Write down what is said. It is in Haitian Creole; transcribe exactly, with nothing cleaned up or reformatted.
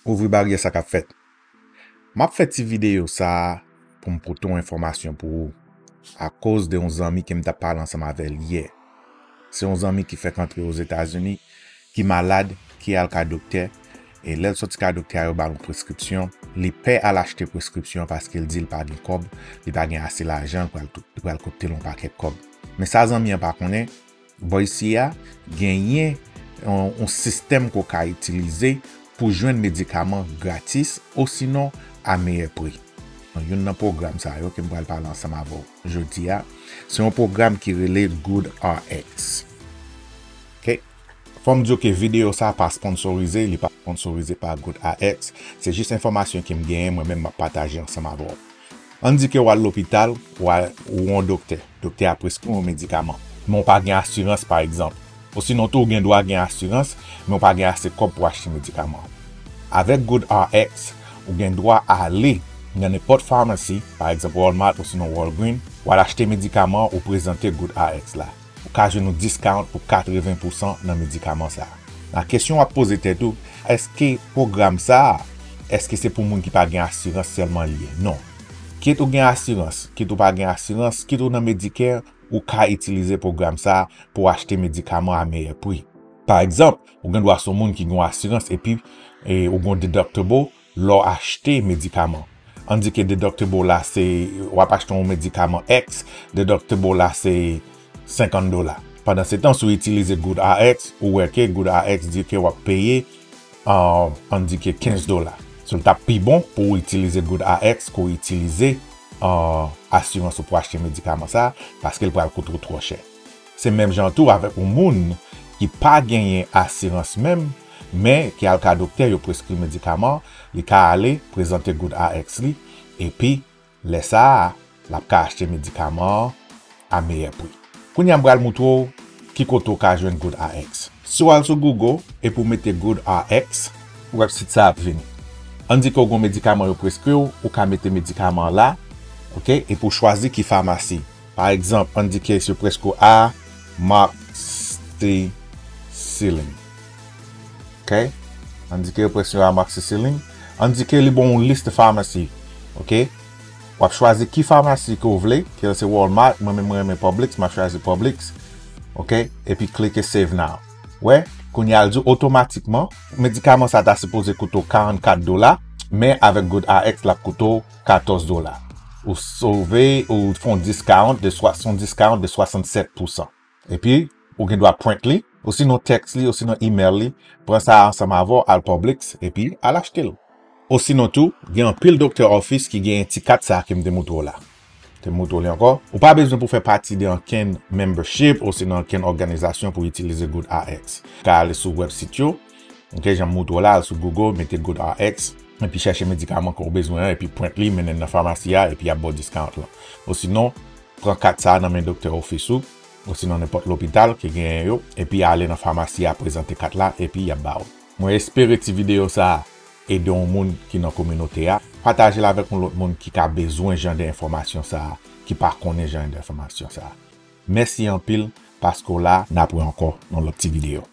Ouvri baryè sa k ap fèt. M ap fè ti videyo sa a pou m pote yon enfòmasyon pou ou, akoz de yon zanmi ke m t ap pale ansanm avè l yè. Se yon zanmi ki fèk antre Ozetazini, ki malad, ki al ka doktè, e lè l soti ka doktè a, yo ba l yon preskripsyon. Li pè al achte preskripsyon paske l di l pa gen kòb, li pa gen ase lajan, l pral, li pral koute l yon pakèt kòb. Men sa zanmi an pa konnen, bò isi a, genyen yon, yon sistèm ke w ka itilize pou jwenn medikaman gratis, osinon a meyè pri. Nan youn nan pwogram sa yo ke m pral pale ansanm avè w jodi a, se yon pwogram ki rele Good R X. Ok? Fò m di w ke videyo sa pa sponsorize, li pa sponsorize pa Good R X. Se jis enfòmasyon ke m genyen, mwen menm m ap pataje ansanm avè w. Ann di ke w al lopital, w al, ou wè yon doktè. Doktè a preskri w yon medikaman. Men w pa gen asirans, pa egzanp. Osinon tou, ou gen dwa gen asirans, men w pa gen ase kòb pou achte medikaman an. Avèk Good R X, ou gen dwa ale nan nenpòt famasi, pa egzanp Walmart osinon Walgreens, w al achte medikaman an, ou prezante Good R X la. Ou ka jwenn yon discount pou katreven pousan nan medikaman sa a. Nan kesyon w ap poze tèt ou, èske pwogram sa a, èske se pou moun ki pa gen asirans sèlman li ye? Non. Kit ou gen asirans, kit ou pa gen asirans, kit ou nan Medicare, ou ka itilize pwogram sa a pou achte medikaman a meyè pri. Pa egzanp, ou gen dwa se yon moun ki gen yon asirans epi, e, ou gen yon deductible lè w achte medikaman. Ann di ke deductible la se, w ap achte yon medikaman X, deductible la se senkant dola. Pandan se tan, si w itilize Good R X, ou wè ke Good R X di ke w ap peye, ah, ann di ke kenz dola. So, l t ap pi bon pou w itilize Good R X ke w itilize, ah, asirans ou pou achte medikaman sa, paske l pral koute w twò chè. Se menm jan tou avèk yon moun ki pa genyen asirans menm, men ki al ka doktè, yo preskri medikaman, li ka ale, prezante Good R X li, epi lè sa a, l ap ka achte medikaman an a meyè pri. Kounye a, m pral moutre w ki kote w ka jwenn Good R X. Si w al sou Google epi w mete Good R X, website sa ap vini. Ann di ke w gen yon medikaman yo preskri w, ou ka mete medikaman an la, ok, epi w chwazi ki famasi. Pa egzanp, ann di ke yo preskri w amoxicillin. Ok? Ann di ke yo preskri w amoxicillin. Ann di ke li ba w yon lis de famasi. Ok? W ap chwazi ki famasi ke w vle, ke se Walmart, mwen menm mwen renmen Publix, m ap chwazi Publix. Ok? Epi klike Save Now. Wè, kounye a l di w otomatikman, medikaman sa ta sipoze koute w karannkat dola, men avèk Good R X, l ap koute w katòz dola. Ou sove, ou fè yon discount de swa-, se yon discount de swasannsèt pousan. Epi, ou gen dwa print li, osinon tèks li, osinon email li, pran sa ansanm avè w, al Publix, epi al achte l. Osinon tou, gen anpil doctor office ki genyen ti kat sa a ke m te moutre w la. Te moutre w li ankò. Ou pa bezwen pou fè pati de ankenn membership osinon ankenn òganizasyon pou itilize Good R X. Ou ka ale sou website yo, ok, jan m moutre w la, al sou Google, mete Good R X, epi chèche medikaman ke w bezwen an, epi print li, mennen l nan famasi a, epi y ap ba w discount lan. Osinon, pran kat sa a nan men doctor office ou, osinon nenpòt lopital ki genyen yo, epi ale nan famasi a, prezante kat la, epi y ap ba w. Mwen espere ti videyo sa a ede yon moun ki nan kominote a. Pataje l avèk yon lòt moun ki ka bezwen jan de enfòmasyon sa a, ki pa konnen jan de enfòmasyon sa a. Mèsi anpil paske w la, n ap wè ankò nan lòt ti videyo.